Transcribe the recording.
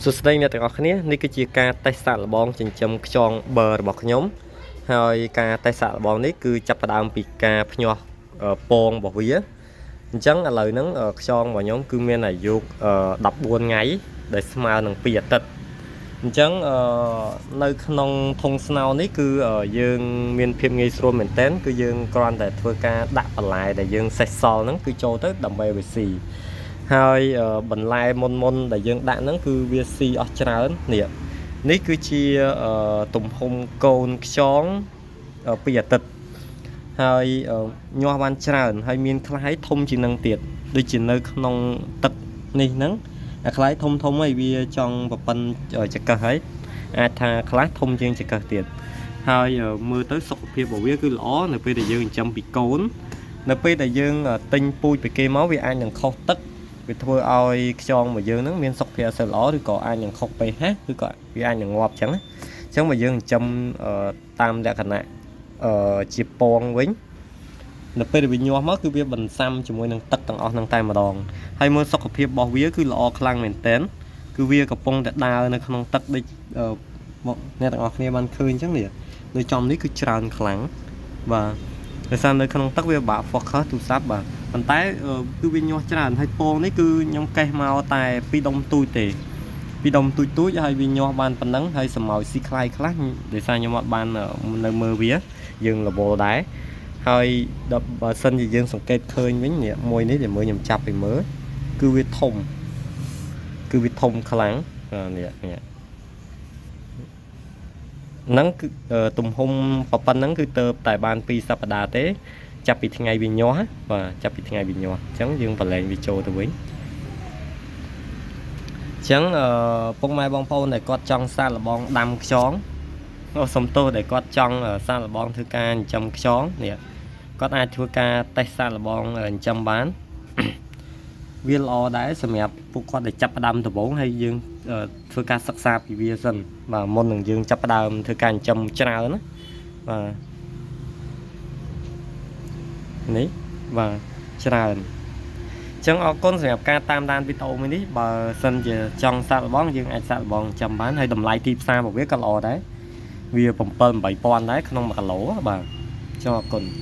សួស្តីអ្នកទាំងអស់គ្នានេះគឺជាការតេស្តសាកល្បងចិញ្ចឹមខ្យងប័ររបស់ខ្ញុំហើយការតេស្តសាកល្បងនេះគឺចាប់ផ្ដើមពីការភ្ញាស់ពងរបស់វាអញ្ចឹងឥឡូវហ្នឹងខ្យងរបស់ខ្ញុំគឺមានអាយុ14ថ្ងៃដែលស្មើនឹង2អាទិត្យអញ្ចឹងនៅក្នុងធុងស្នោនេះគឺយើងមានភាពងាយស្រួលមែនទែនគឺយើងគ្រាន់តែធ្វើការដាក់បន្លែដែលយើងសេះសល់ហ្នឹងគឺចូលទៅដើម្បីវាស៊ី ហើយបន្លែមុនមុនដែលយើងដាក់ហ្នឹងគឺវាស៊ីអស់ច្រើននេះនេះគឺជាទំហំកូនខ្យងពីអាទិត្យហើយញាស់បានច្រើនហើយមានខ្លះឲ្យធំជាងនឹងទៀតដូចជានៅក្នុងទឹកនេះហ្នឹងអាខ្លះធំធំហើយវាចង់ប្រប៉ិនចង្កឹះហើយអាចថាខ្លះធំជាងចង្កឹះទៀតហើយមើលទៅសុខភាពរបស់វាគឺល្អនៅពេលដែលយើងចិញ្ចឹមពីកូននៅពេលដែលយើងទិញពូជពីគេមកវាអាចនឹងខុសទឹក វាធ្វើឲ្យខ្យងរបស់យើងហ្នឹងមានសុខភាពអត់សូវល្អឬក៏អាចនឹងខុស pH ឬក៏វាអាចនឹងងាប់អញ្ចឹងណាអញ្ចឹងបើយើងចិញ្ចឹមតាមលក្ខណៈជាពងវិញនៅពេលដែលវាញាស់មកគឺវាបន្សាំជាមួយនឹងទឹកទាំងអស់ហ្នឹងតែម្ដងហើយមើលសុខភាពរបស់វាគឺល្អខ្លាំងមែនទែនគឺវាកំពុងតែដើរនៅក្នុងទឹកដូចមកអ្នកទាំងអស់គ្នាបានឃើញអញ្ចឹងនេះនៅចំនេះគឺច្រើនខ្លាំងបាទដោយសារនៅក្នុងទឹកវាពិបាក focus ទូរស័ព្ទបាទប៉ុន្តែគឺវាញាស់ច្រើនហើយពងនេះគឺខ្ញុំកេះមកតែពីរដុំទូចទេពីរដុំទូចទូចហើយវាញាស់បានប៉ុណ្ណឹងហើយសម្ោយស៊ីខ្លាយខ្លះដោយសារខ្ញុំអត់បាននៅមើលវាយើងរវល់ដែរហើយដល់បើសិនជាយើងសង្កេតឃើញវិញនេះមួយនេះដែលមើលខ្ញុំចាប់ไปមើលគឺវាធំគឺវាធំខ្លាំងនេះនេះហ្នឹងគឺទំហំប៉ុណ្ណឹងគឺទៅតែបាន2សប្តាហ៍ទេចាប់ពីថ្ងៃវាញាស់បាទចាប់ពីថ្ងៃវាញាស់អញ្ចឹងយើងប្រឡែងវាចូលទៅវិញអញ្ចឹងអឺពុកម៉ែបងប្អូនដែលគាត់ចង់សាកល្បងដាំខ្យងអូសំទោសដែលគាត់ចង់សាកល្បងធ្វើការចិញ្ចឹមខ្យងនេះគាត់អាចធ្វើការតេស្តសាកល្បងចិញ្ចឹមបាន វាល្អដែរសម្រាប់ពួកគាត់ដែលចាប់ផ្ដើមដំបូងហើយយើងធ្វើការសិក្សាពីវាសិនបាទមុននឹងយើងចាប់ផ្ដើមធ្វើការចិញ្ចឹមច្រើនណាបាទនេះបាទច្រើនអញ្ចឹងអរគុណសម្រាប់ការតាមដានវីដេអូមួយនេះបើសិនជាចង់សាកល្បងយើងអាចសាកល្បងចាំបានហើយតម្លៃទីផ្សាររបស់វាក៏ល្អដែរវា7 8000ដែរក្នុង1គីឡូបាទចុះអរគុណ។